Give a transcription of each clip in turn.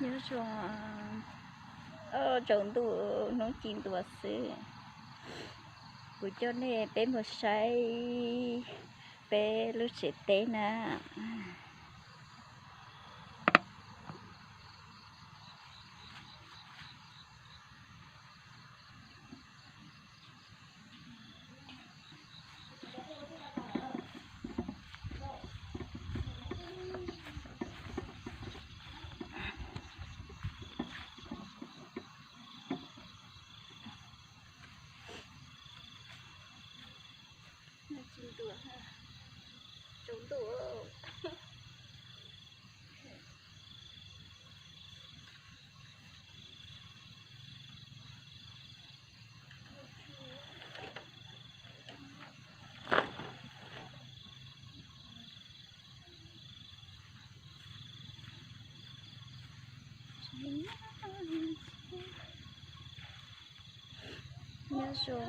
Nyob zoo, tsaus ntuj hnub ci ntua xwb, kuv coj nej peb mus saib peb lub tsev teb na. Nyob zoo.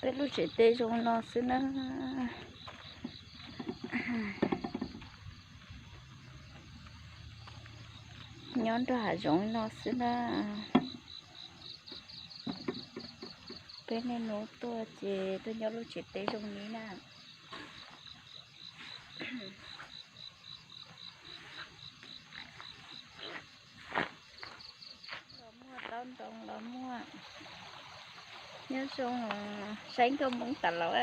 Peb lub tsev teb zoo no xwb na. Nyob nrog hav zoov no xwb na. Peb niaj hnub tuaj ces tuaj nyob lub tsev teb zoo li na. Los muaj taub ntoo los muaj. Nyob zoo, saib nkauj Hmoob tas los.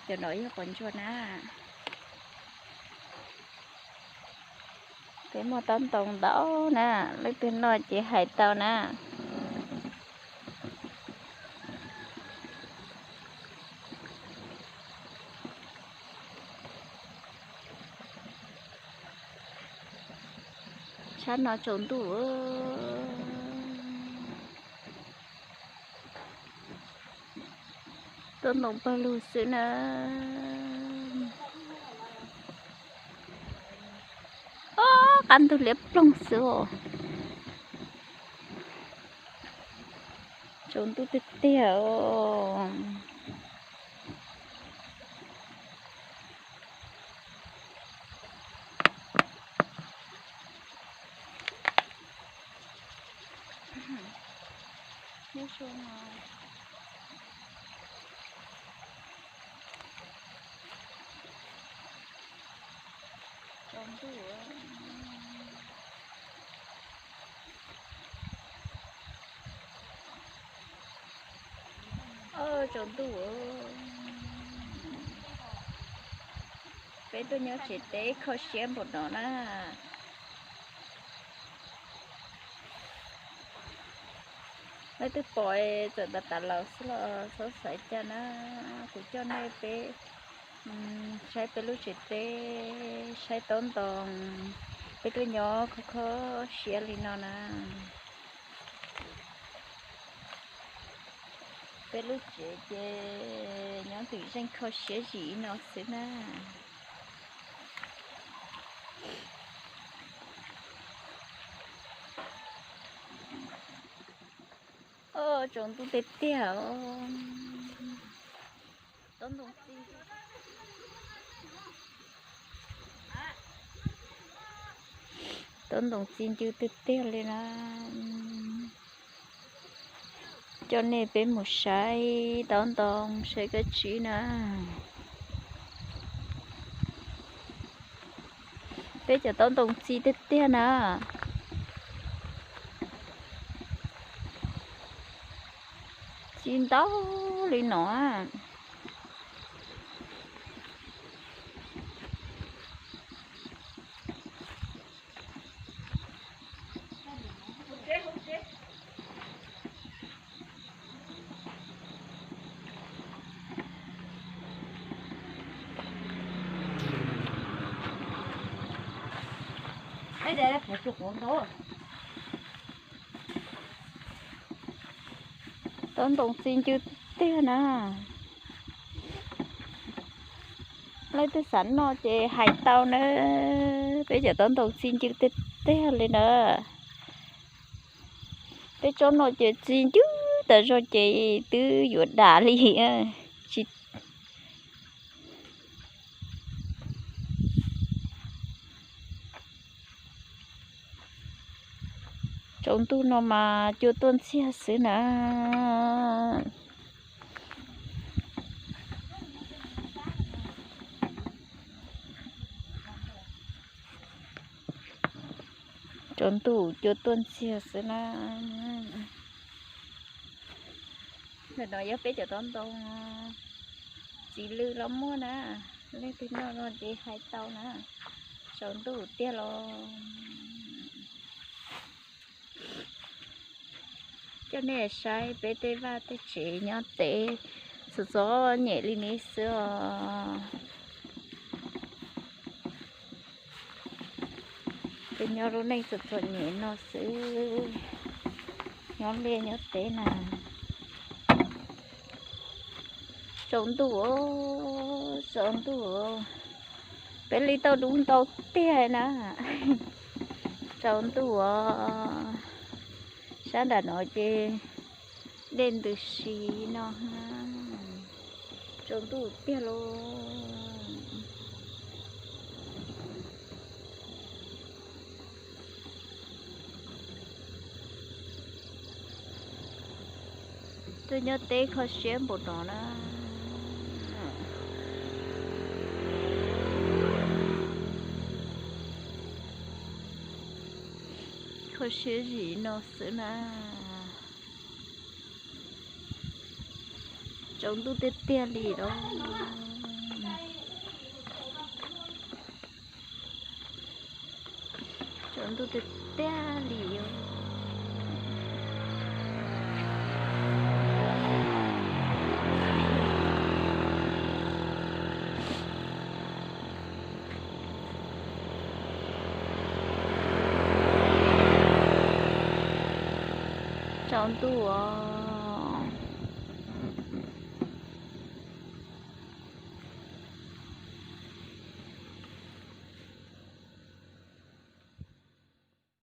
Cov no yog qos ntsuag na. Peb muaj taub ntoo ntau na, leej twg noj ces hais tau na. Tshab no tsaus ntuj, tuaj ntoo pawg lug xwb na. Ob, qab ntug liab ploog xwb os. Tsaus ntuj tiag tiag os. Nyob zoo no. Tsaus ntuj. Tsaus ntuj. Peb tuaj nyob tsev teb kho siab npaum no na. Leej twg pom txawm tas tas los xwb los txhob xav cas na. Kuv coj nej peb saib peb lub tsev teb, saib taub ntoo, peb tuaj nyob kho kho siab li no na. Peb lub tsev ces nyob ntawm zeej kho siab zim no xwb na. Tsaus ntuj tiag tiag. Taub ntoo txi, taub ntoo txi ncw tiag tiag li na. Coj nej peb mus saib taub ntoo saib kab tsib na. Peb cov taub ntoo txi tiag tiag na. Txi ntau li no. Taub ntoo txi ncw tiag na. Leej twg xav noj ces hais tau na. Peb cov taub ntoo txi ncw tiag tiag li na. Peb tsob no ces txi ncw tas zog ces twb yuav dam li. Tsis Tsaus ntuj no mas cua tuaj ntxiag xwb na. Tsaus ntuj cua tuaj ntxiag xwb na. Ntawm no yog peb cov taub ntoo txiv lw los muaj na. Leej twg noj no ces hais tau na. Tsaus ntuj tiag los. Coj nej saib peb tej vaj tej tsev nyob teb, txom txom nyem li ne xwb os. Peb nyob lub neej txom txom nyem no xwb, nyob liaj nyob teb na. Tsaus ntuj, tsaus ntuj, peb li tau dub ntau tiag na. Tsaus ntuj os, sab nram no ces dej ntws si no. Tsaus ntuj tiag lauj. Tuaj nyob teb kho siab npaum no na. Kho siab zim no xwb na. Tsaus ntuj tiag tiag li os. Tsaus ntuj tiag tiag li os. Tsaus ntuj os.